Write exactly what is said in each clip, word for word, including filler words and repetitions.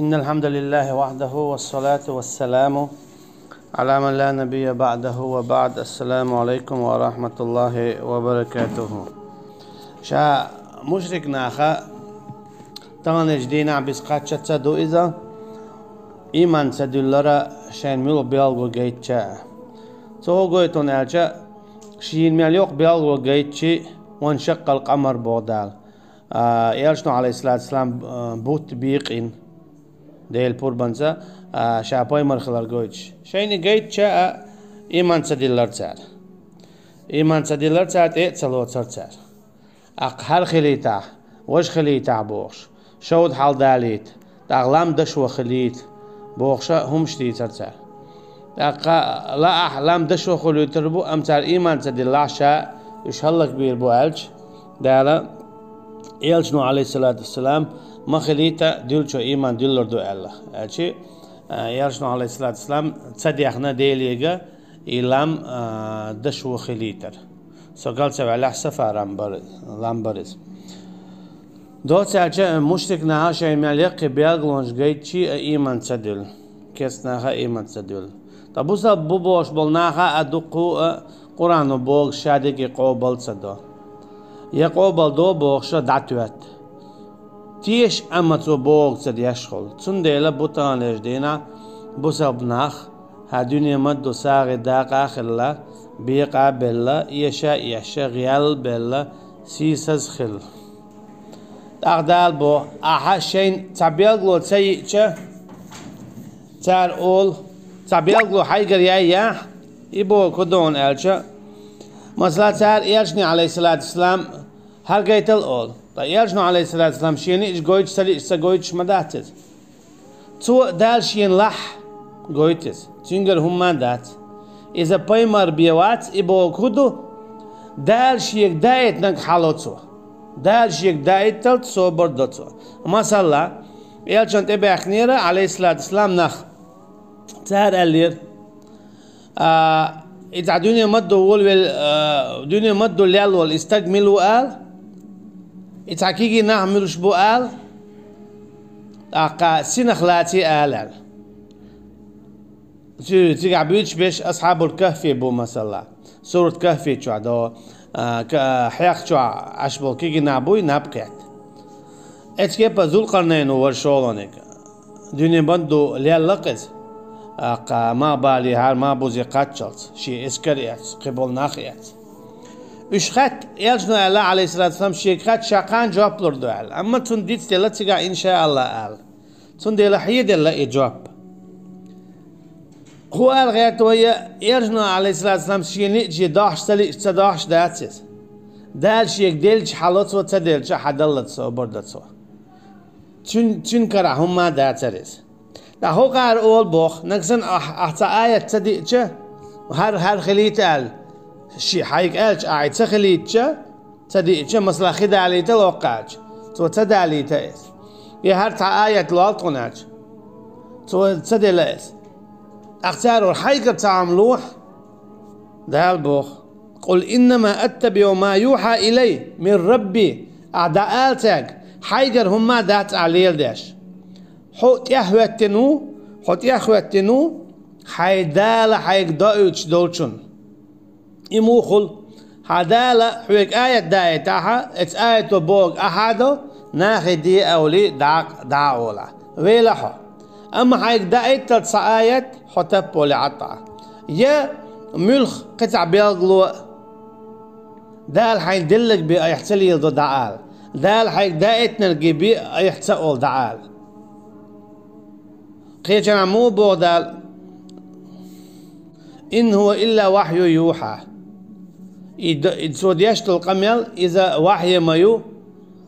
إن الحمد لله وحده والصلاة والسلام على من لا نبي بعده وبعد. السلام عليكم ورحمة الله وبركاته. Ша мушрик наха таханлерча дийнахь бисса кхаччалц ду иза, ийман ца диллара шайн муьлха белгало гайтча а. Цо хӀун гойту аьлча, шена мел йоккха белгало гайтча а, وانشق القمر боху Дала. А, Элчано, Ӏалайхиссалату вассалам, а, бутт бекъийна, Делан пурбанца, а, ша пайхамар хилар гойтуш. Шайна гайтча а, ийман ца диллара цара. Ийман ца диллара цара, тӀе а ца лоцара цара. ТӀаккха хӀара хилийтахь, важа хилийтахь бохуш, шовда хьал далийта, тӀаккха лам дашо хилийта бохуша хӀумаш дийцара цара. ТӀаккха лаахь лам дашо хуьлуьйтур бу, амма цара ийман ца диллахь, ша уьш хӀаллакбийр бу аьлча, Дала Элчано, Ӏалайхиссалату вассалам, ма хилийта дуьллучо ийман дуьллур ду аьлла. Аьлча, а, Элчано, Ӏалайхиссалату вассалам, ца дехна Делега и лам, а, дашо хилийтар. Со гал ца ваьллехь, сафар лам бар, лам бар иза. Доцца аьлча, мушрик наха шайн мел яккхий белгалонаш гайтча а ийман ца дуьллу. Керста наха ийман ца дуьллу. Ткъа бусалба бу бохуш болу наха а дуккха а Къуръано богуш ша дерриге къобал ца до. Я къобал до бохуша дӀатоьтту. Теша, амма цо богу ца деш хуьлу. Цундела бу таханлерчу дийнахь бусалба нах, хӀара дуьне ма-дду сагӀина дакъа а хилла, бекъа а белла, эша а эшша, гӀел а белла, сийсаз а хилла. ТӀаккха Дала боху: ахьа шайна цхьа белгало ца йиъча, цара олу, цхьа белгало хьайгара яй яхь, и боху хӀун ду аьлча, масала, цара Элчане, Ӏалайхиссалату вассалам, хӀара гайтал олу. Ткъа Элчано, Ӏалайхиссалату вассалам, шена лиъча гойтуш, ца лиъча ца гойтуш ма дац иза. Цо Дала шена лахь гойту иза. Цуьнгара хӀумма а дац. Иза пайхамар бен вац, и боху хӀун ду? Дала шега даийтинарг хьало цо. Дала шега даийталц собар до цо. Масала, Элчанна тӀебаьхкинера, Ӏалайхиссалату вассалам, нах. Цара аьллера: а, и цхьа дуьне ма-дду волавелла, а, дуьне ма-дду лелла волу и стаг мила ву ала, и цхьа кегий нах муьлш бу ала, тӀаккха синах лаций ала аьлла. Цу-, цигахь буьйцуш берш Асхьабул Кахфе бу, масала. Сурат Кахфе чохь до, а, ка-, хьех чохь Ӏаш болу кегий нах буй, наб кхетта. Эцу кепара Зулкъарнайн ву вара шолгӀаниг. Дуьне ма-дду лелла-кх иза. ТӀаккха ма балехьара, ма бузе кхаччалц, шен эскар эцна, кхин болу нах эцна. Уьш хаьттира, Элчано аьлла, Ӏалайхиссалату вассалам, шега хаьттира, ша кхана жоп лур ду аьлла. Амма цунна дицделла цигахь, иншаалла, аьлла. Цундела хьеделла и жоп. ХӀун ала гӀерта вай, Элчано, Ӏалайхиссалату вассалам, шена лиъча дохьуш, ца лиъча ца дохьуш дац иза. Дала шега делча хьало цо, ца делча хьадаллалц собар до цо. Цуьн-, цуьнан карахь хӀумма а дацара иза. Ткъа хӀокхара олу боху, нагахь санна ахь, ахь цхьа аят ца диъча, хӀара, хӀара хилийта аьлла, ши хьайга аьлча, ахь и ца хилийтча, ца диъча, масала, хи далийтал хӀокху аьлча, цо ца далийта иза. Я хӀара цхьа аят лол тхуна аьлча, цо ца делла иза. ТӀаккха цара олу: хьайгара цхьа хӀума лохьа. Дала боху: «Къул иннама аттабиӀу ма юхьа илайя мин Рабби». Ахь дӀаала цаьрга: хьайгара хӀумма а дац ахь леладеш. Хьо тӀаьхьахӀоьттина ву, хьо тӀаьхьахӀоьттина ву хьайн Дала хьайга доуьйтуш долчунна. И муха хуьлу? Хьан Дала хьоьга аят даийтахьа, эцу аято бохург ахьа а до, нахе де а олий, дӀа а, дӀа а олахь. Вела хьо. Амма хьайга даийталц цхьа аят, хьо таппа олий Ӏаттахь. Я муьлхха кхин цхьа белгало а, Дала хьайна делларг бен айхьа ца леладо дӀаала. Дала хьайга даийтинарг бен айхьа ца олу дӀаала. Кхечанхьа муха боху Дала: «Ин хӀува илла вахьюн юхьа». И д-, и цо деш долу къамел, иза вахье ма ю,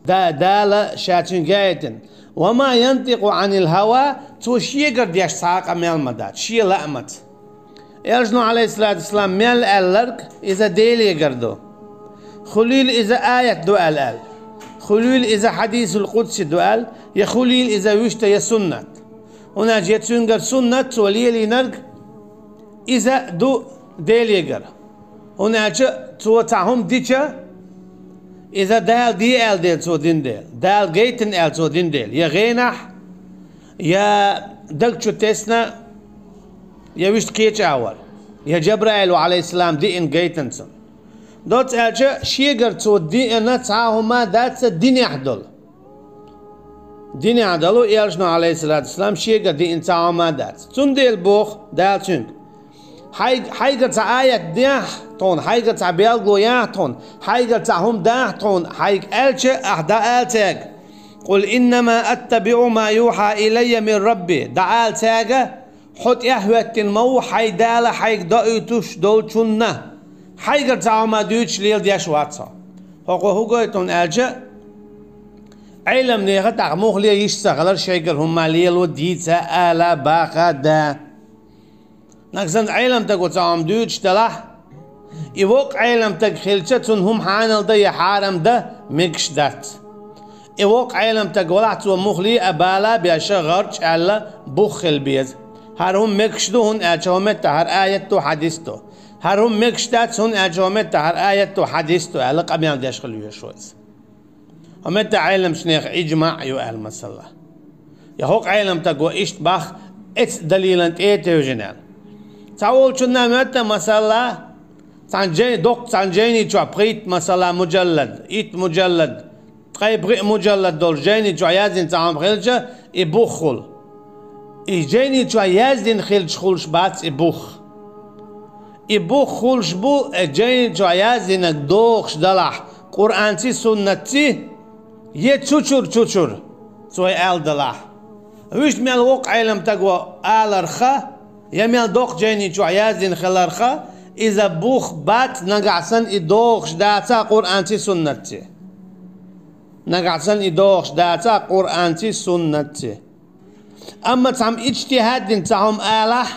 Да-, Дала ша цуьнга яийтина. «Ва ма янтикъу Ӏанил хӀава», цо шегара деш цхьа а къамел ма дац, шен лаамаца. Элчано, Ӏалайхиссалату вассалам, мел аьлларг, иза Делегара ду. Хуьлийла иза аят ду аьлла аьлла. Хуьлийла иза хьадисул къудси ду аьлла, я хуьлийла иза вуьшта, я суннат. ХӀунда аьлча я цуьнгара суннат, цо лелийнарг, иза ду Делегара. ХӀунда аьлча цо цхьа хӀума дича, иза Дала де аьлла дела цо дина дела, Дала гайтина аьлла цо дина дела, я гӀенахь, Я даг чу тесна, я вуьшта кхеча а вара, я Джабраил, алейхиссалам, диъна гайтина цунна. Доцца аьлча, шегара цо диъна цхьа хӀума дац динехь долу. Динехь долу, элчано, алейхиссалату вассалам, шегара диъна цхьа хӀума дац. Цундела боху Дала цуьнга: «Хьайга, хьайгара цхьа аят дехьа тхуна, хьайгара цхьа белгало яхьа тхуна, хьайгара цхьа хӀума дахьа тхуна, хьайга аьлча, ахь дӀаала цаьрга: „Къул иннама аттабиӀу ма юхьа илайя мин Рабби“, дӀаала цаьрга: „Хьо тӀаьхьахӀоьттина ма ву хьайн Дала хьайга доуьйтуш долчунна“. Хьайгара цхьа хӀума дуьйцуш леладеш вац хьо. ХӀокхо хӀун гойту хьуна аьлча, Ӏеламнеха тӀаккха муххале йиш ца хилар шайгара хӀума лело, дийца, ала, баха, да. Нагахь санна Ӏеламтаго цхьа хӀума дуьйцуш делахь, и воккха Ӏеламтаг хилча, цунна хӀума хьанал дан я хьарам дан мегаш дац. И воккха Ӏеламтаг валахь, цо муххале а бала а беш, гӀарч аьлла, бух хила беза. ХӀара хӀума мегаш ду, хӀунда аьлча хӀокху меттехь хӀара аят ду, хьадис ду. ХӀара хӀума мегаш дац, хӀунда аьлча хӀокху меттехь хӀара аят ду, хьадис ду аьлла, къамел деш хила везаш ву иза. ХӀокху меттехь Ӏеламчу нехан иджмаъ ю аьлла, масала. Я хӀокху Ӏеламтаго иштта боху, эцу далилан тӀе а тевжина аьлла. Цхьа волчунна моьтту, масала, цхьана жай-, доккха цхьана жайни чохь пхийтта, масала, муджаллад, итт муджаллад, ткъе пхиъ муджаллад долчу жайни чохь яздина цхьа хӀума хилча, и бух хуьлу. И жайни чохь яздина хилча хуьлуш бац и бух. И бух хуьлуш бу, э, жайни чохь яздинарг дохуш далахь, Къуръанций, суннатций, я чу-чуьра, чу-чуьра, цо аьлла далахь. Вуьшта мел воккха Ӏеламтаго аларх, я мел доккха жайни чохь яздина хиларх, иза бух бац, нагахь санна и дохуш дацахь Къуръанций, суннатций. Нагахь санна и дохуш дацахь Къуръанций, суннатций. Амма цхьамма иджтихӀад дина цхьа хӀума алахь,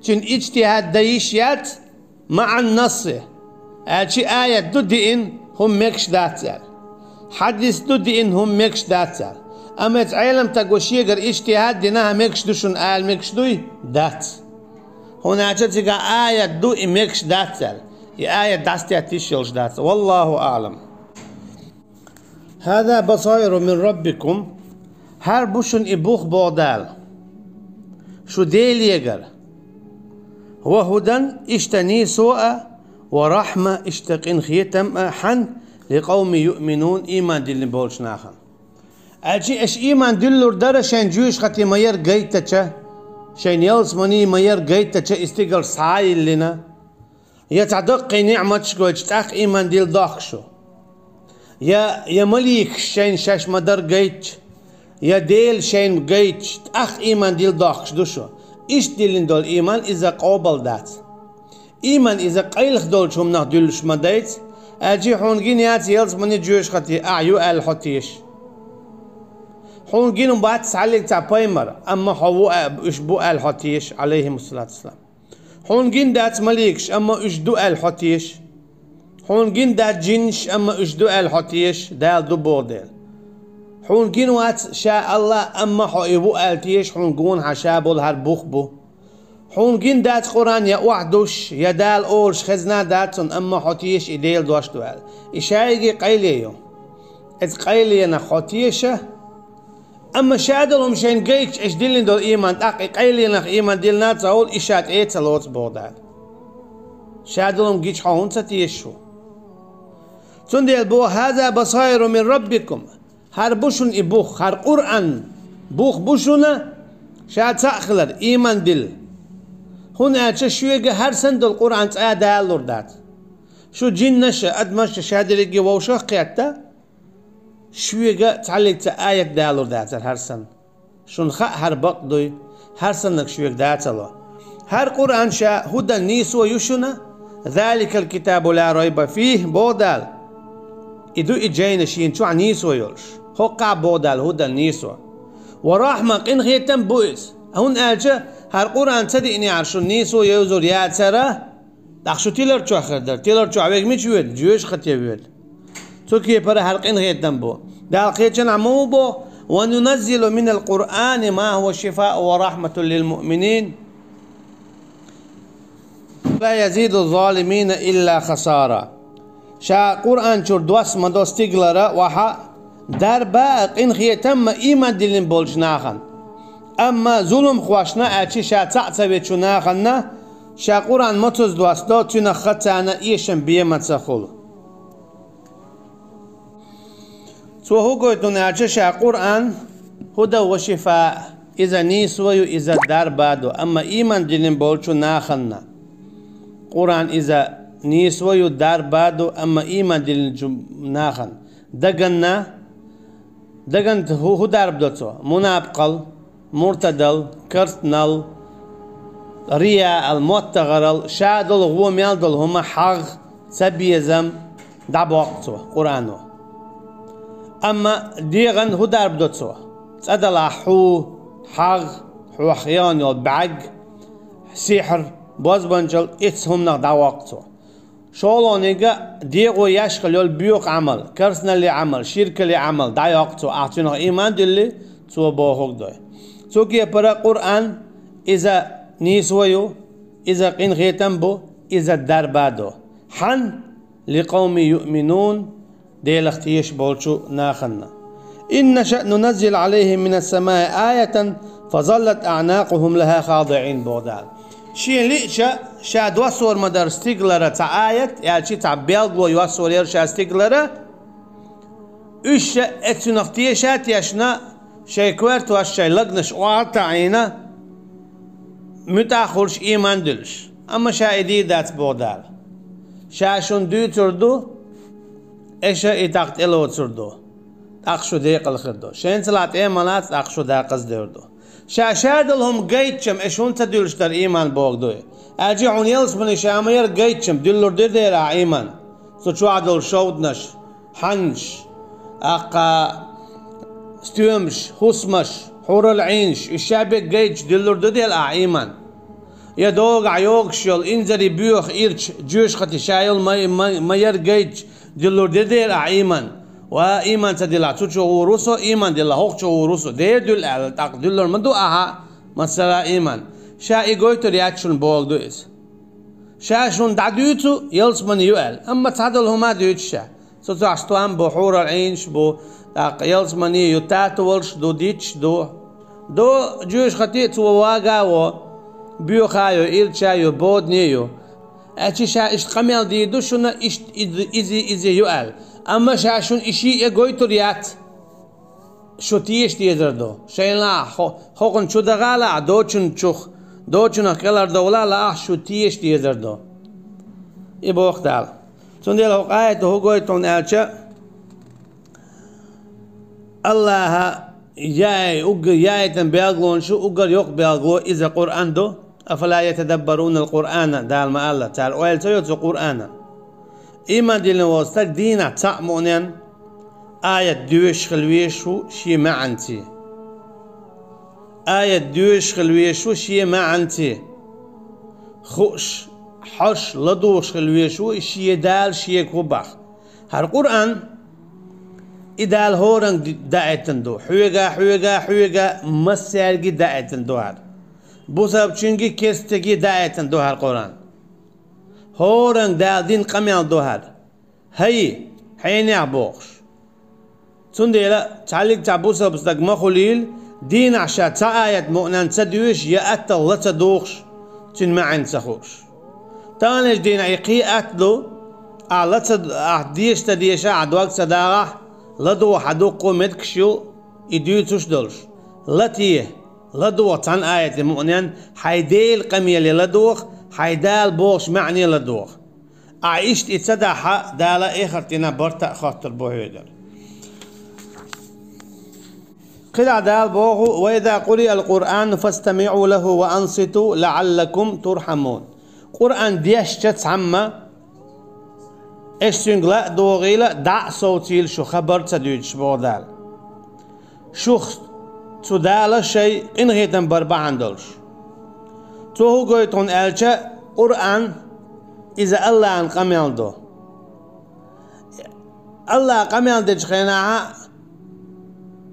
цуьнан иджтихӀад дан йиш яц, маӀан насси, аьлча, аят ду диъна, хӀума мегаш дац аьлла. Хьадис ду диъна, хӀума мегаш дац аьлла. Амма эцу Ӏеламтаго шегара иджтихӀад дина, хӀан мегаш ду шуна ала мегаш дуй? Дац. ХӀунда аьлча цигахь аят ду, и мегаш дац аьлла. И аят дӀасатетта йиш йолуш дац. Валлаху аълам. «ХӀаза басаиру мин раббикум», хӀара бу шуна и бух, боху Дала, шу Делегара. «Ва хӀудан», иштта нийсо а, «ва рахьма», иштта къинхетам а, хьан, «ли къавми юъминун», ийман диллина болчу нахана. Аьлча, аша ийман диллур дара шайн жоьжахати ма-ярра гайтача, шайн ялсамани ма-ярра гайтача и стигала схьа а йиллина. Я цхьа даккхий ниӀматаш гойтуш, тӀаккха ийман дилла дохку шу. Я, я маликаш шайна шаьш ма-дарра гайтча, я Дела шайна гайтча, тӀаккха ийман дилла дохкуш ду шу. Иштта диллина долу ийман иза къобал дац. Ийман иза къайлаха долчу хӀуманах дуьллуш ма дайца, аьлча хьуна гина яц ялсамани, жоьжахати, ахь ю аьлла хьо теша. Хьуна гина бац цхьаллиг цхьа пайхамар, амма хьо ву а-, уьш бу аьлла хьо теша, алейхимуссалату вассалам. Хьуна гина дац маликаш, амма уьш ду аьлла хьо теша. Хьуна гина дац жинаш, амма уьш ду аьлла хьо теша, Дала ду боху дела. Хьуна гина вац ша Аллах, амма хьо и ву аьлла теша, хьуна гонахьа ша болу хӀара бух бу. Хьуна гина дац Къуръан я охьадуш, я Дала олуш хезна дац цунна, амма хьо теша и Делан дош ду аьлла. И шайги къайле ю. Эцу къайленах хьо теша, амма ша долу хӀума шайна гайтча, аша диллина долу ийман, тӀаккха и къайленах ийман диллина ца олу, и ша тӀе а ца лоцу боху Дала. Ша долу хӀума гича хьо хӀунда ца теша ву? Цундела боху: «ХӀаза басаиру мин раббикум». ХӀара бу шуна и бух, хӀара Къуръан бух бу шуна, ша цхьаъ хилар, ийман дилла. ХӀунда аьлча шуьга хӀара санна долу Къуръан цкъа а далалур дац. Шу жиннаш а, адамаш а ша дерриге вовшах а кхетта, шуьга цхьаллиг цхьа аят далалур дацара хӀара санна. Шуна хаьа хӀара бакъ дуй, хӀара саннаг шуьга дацало. ХӀара Къуръан ша хӀудан, нийсо ю шуна, «Заликал китабу ла райба фийхӀ», боху Дала. И ду и жайна шена чохь нийсо йолуш. ХӀокхахь боху Дала хӀудан, нийсо. «Ва рахьма», къинхетам бу иза. ХӀунда аьлча хӀара Къуръан ца диънехьара шуна нийсо йовзур яцара, тӀаккха шу тилар чохь хир дара. Тилар чохь верг мича воьду? Жоьжахате воьду. Цу кепара хӀара къинхетам бу. Дала кхечанхьа ма ву боху: «Ва нуназзилу минал Къуръани ма хӀуа шифаун ва рахьматун лил муъминин. Ва ла язиду залимина илла хасара». Ша Къуръан чуьра дос ма до стигалара охьа дарба а, къинхетам а ийман диллина болчу нахана. Амма зуламхошна аьлча ша цхьаъ ца вечу нахана ша Къуръан мацаза доссадо, цуьнах хацана эшам бе ма ца хуьлу. Цо хӀу гойту аьлча ша Къуръан хӀуда ва шифа, иза нийсо ю, иза дарба ду, амма ийман диллина болчу нахана. Къуръан иза нийсо ю, дарба ду, амма ийман диллинчу нахана. Даганна, даганна хӀу, хӀу дарба до цо? Мунапкъал, муртадал, карстнал, рияал, моттагӀарал, ша долу гӀо мел долу хӀума, хьагӀ, цабезам дӀабоккху цо Къуръано. Амма дегӀан хӀу дарба до цо? ЦӀа далахь хьу, хьагӀ, хьох егӀан йолу бӀаьрг, сихьр, бозбанчал, иццу хӀуманах дӀавоккху цо. ШолгӀаниг дегӀо еш хила йолу боьха Ӏамал, карсналле Ӏамал, ширкалле Ӏамал дӀайоккху цо, ахь цуьнах ийман дилли, цо бохург дой. Цу кепара Къуръан, иза нийсо ю, иза къинхетам бу, иза дарба ду. Хьан? Ликъавми юъминун, Делах тешаш болчу нахана. Ин наша нуназзил Ӏалайхим минас самаи аятан, фазаллат аънакъухум лаха хадиӀин, боху Дала. Шен лиъча, ша доссор ма дара стигалара цхьа аят, аьлчи цхьа белгало йоссор яра ша стигалара, уьш ша эцунах теша а тешна, шайн коьртош, шайн лагнаш охьа а таӀийна, муьтӀахь а хуьлуш, ийман а дуьллуш. Амма ша и дийр дац, боху Дала. Ша шуна дуьйцур ду, аша и тӀаккха тӀелоцур ду. ТӀаккха шу декъала хир ду. Шайна цалахь тӀе а ма лаца, тӀаккха шу дакъаза девр ду. Ша ша долу хӀума гайтчам, аша хӀунда ца дуьллуш дара ийман, боху дуй. Аьлчи хьуна ялсамани ша ма яра гайтчам, дуьллур дира дера ахь ийман. Цу чохь долу шовданаш, хьаннаш, аккха стоьмаш, хӀусамаш, хьурал Ӏийнаш, уьш ша бегга гайтча, дуьллур ду дела ахь ийман. Я догахь йогуш йолу инзаре боьха ирча, жоьжахати ша йолу ма, ма, ма яра гайтча, дуьллур ду дела ахь ийман. Ва ийман ца дилахь, цу чу гӀур ву со, ийман дилахь, хӀокху чу гӀур ву со. Дера дуьллу аьлла, тӀаккха дуьллур ма ду ахьа, масала, ийман. Ша и гойтур яц шуна, боху ду иза. Ша шуна дӀадуьйцу, ялсамани ю аьлла, амма цхьадолу хӀума а дуьйцу ша. Цу цохь стом бу, хьурал Ӏийнаш бу, тӀаккха ялсамани ю, тату волуш ду, диташ ду. До жоьжахати а цо вага а во, боьха а ю, ирча а ю, бодане а ю. Аьлчи ша иштта къамел дийр ду шуна, иштта изи, изи, изи ю аьлла. Амма ша шуна и шиъ а гойтур яц. Шу теша дезар ду. Шайна лаахь хӀо-, хӀокхунна чу даха а лаахь, дочун чух, дочунах кӀелхьардовла а лаахь, шу теша дезар ду. И боху Дала. Цундела хӀокху аято хӀу гойту хьуна аьлча, Аллаха яй, уггар яйтан белгалонаш ю, уггар йоккха белгало иза Къуръан ду. Афала ятадаббарунал Къуръана, Дала ма аьлла, цара ойла ца йо цу Къуръана. Ийман диллина волу стаг дийнахь цхьаъ муънен аят доьшуш хила везаш ву шен маьӀанций. Аят доьшуш хила везаш ву шен маьӀанций. Хууш, хьош, ладугӀуш хила везаш ву и шен Дала шега хӀу бах. ХӀара Къуръан, и Дала хӀоранга ди-, даийтина ду. Хьоьга, хьоьга, хьоьга, массаьрга даийтина ду хӀара. Бусалбачуьнга, керстега даийтина ду хӀара Къуръан. ХӀоранга Дала дина къамел ду хӀара. ХӀай, хьенех бохуш. Цундела цхьаллиг цхьа бусалба стаг ма хуьлийла, дийнахь ша цхьа аят муънан ца доьшуш, я атталла ца духуш, цуьнан маьӀна ца хууш. Таханлерчу дийнахь и кхин а атта ду, ахь ла ца, ахь деша ца деша, ахь дог ца дагӀахь, ладогӀа хьан дуккха а меттигаш ю, и дуьйцуш а долуш. Ла те, ладогӀа цхьана аяте муънен, хьайн Делан къамеле ладогӀа, хьайн Дала бохучу маьӀне ладогӀа. Ахь иштта и ца дахь, Дала эхарт дийнахь барта а хоттур бу хьоьгара. КхидӀа Дала боху: «Ва иза къуриъал Къуръану фастамиъу лаху ва анситу лаъаллакум турхьамун». Къуръан дешча цхьамма, аша цуьнга ла а догӀийла, дӀа а совцийла, шу хабар ца дуьйцуш, боху Дала. Шух цу Дала шай къинхетам бар бахьана долуш. Цо хӀу гойту хьуна аьлча, Къуръан, иза Аллахьан къамел ду. Аллахь къамел дечу хенахьа,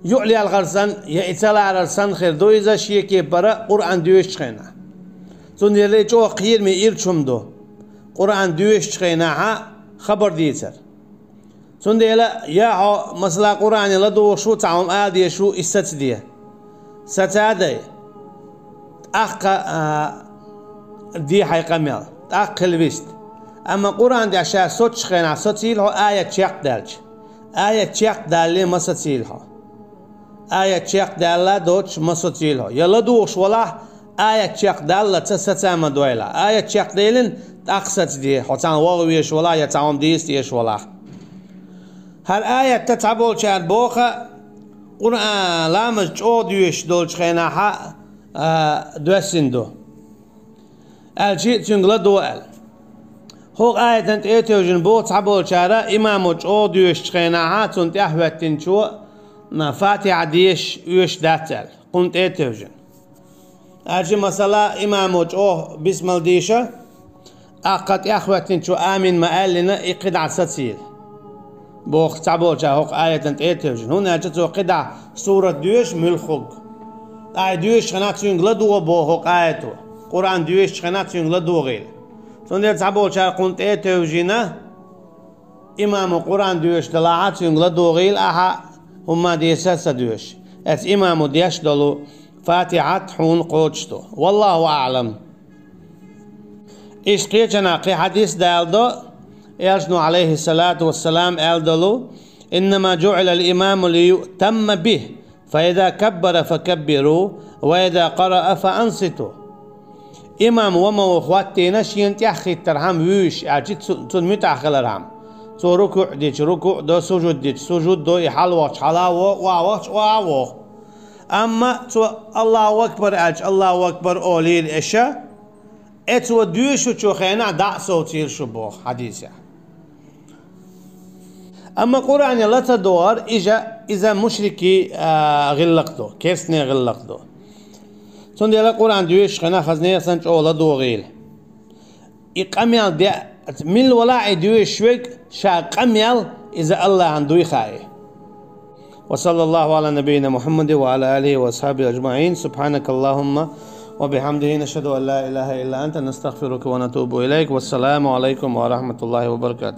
юкъалелхар санна, я и ца ларар санна хир ду иза шен кепара Къуръан доьшучу хенахь. Цундела и чӀогӀа кхераме ирча хӀума ду. Къуръан доьшучу хенахьа хабар дийцар. Цундела, я хьо, масала, Къуръане ладугӀуш ву, цхьа хӀума ала дезаш ву, и сацаде. Саца а дай, тӀаккха, а, де хьайн къамел, тӀаккха хила вист. Амма Къуръан тӀехь ша соцучу хенахь социйла хьо аят чекхдаьлча. Аят чекхдаьлле ма социйла хьо. Аят чекхдаьлла доцуш ма социйла хьо. Я ладугӀуш валахь, аят чекхдаллалц саца ма дойла. Аят чекхделлина, тӀаккха сацаде, хьо цхьана вогӀу везаш валахь, я цхьа хӀума дийца дезаш валахь. ХӀара аят цхьаболчара боху, Къуръан ламаз чӀогӀа доьшуш долчу хенахь, а, доьссина ду, аьлча цуьнга ладогӀа аьлла. ХӀокху аятан тӀе а тевжина боху цхьаболчара, имамо чӀогӀа доьшучу хенахь цунна тӀаьхьахӀоьттинчо, м, Фатихьа дешаш оьшуш дац аьлла, кхунна тӀе а тевжина. Аьлча, масала, имамо чӀогӀа бисмал дийша, тӀаккха тӀаьхьахӀоьттинчо амин ма аьллина, и кхидӀа сацийла, боху цхьаболчара хӀокху аятан тӀе а тевжина. ХӀунда аьлча цо кхидӀа сурат доьшу муьлхха хӀума. Ткъа и доьшучу хенахь цуьнга ладогӀа боху хӀокху аято. Къуръан доьшучу хенахь цуьнга ладогӀийла. Цундела цхьаболчара кхунна тӀе а тевжина, имамо Къуръан доьшуш делахь, цуьнга ладогӀийла ахьа, хӀумма а дийца а ца доьшу. Эцу имамо деш долу Фатихьат хьуна кхочушдо. Валлаху аӀлам. Иштта кхечанхьа кхин хьадис даладо, Элчано, Ӏалайхиссалату вассалам, аьлла долу: «Иннама жуӀилал имаму лиюътамма бихӀ, фа иза каббара факаббиру, ва иза къараъа фаанситу». Имам ва ма ву хӀоттийна шена тӀаьхьахӀиттархьама вуьйш, аьлча цу-, цунна муьтӀахь хилархьама. Цо рукуъ дича, рукуъ до, сужуд дича, сужуд до, и хьалавахча хьала а воху, охьавахча охьа а воху. Амма цо «Аллаху акбар» аьлча, «Аллаху акбар» олийла аша, э, цо доьшучу хенахь дӀа а совцийла шу, боху хьадисехь. Амма Къуръане ла ца догӀар, иза, иза мушрикийн, а, гӀиллакх ду, керстанийн гӀиллакх ду. Цундела Къуръан доьшучу хенахь хаза нехан санна чӀогӀа ладогӀийла. И къамел де, мила валахь а и доьшуш верг, ша къамел, иза Аллахьан дуй хаьий. Ва саллаллаху Ӏала набийина Мухьаммадин ва Ӏала алихӀи ва асхьабихӀи ажмаӀин. Субхьанакаллахумма ва бихьамдихӀи, нашхӀаду ан ла илахӀа илла анта, настагъфирука ва натубу илайк. Вассаламу Ӏалайкум ва рахьматуллахӀи ва баракатухӀ.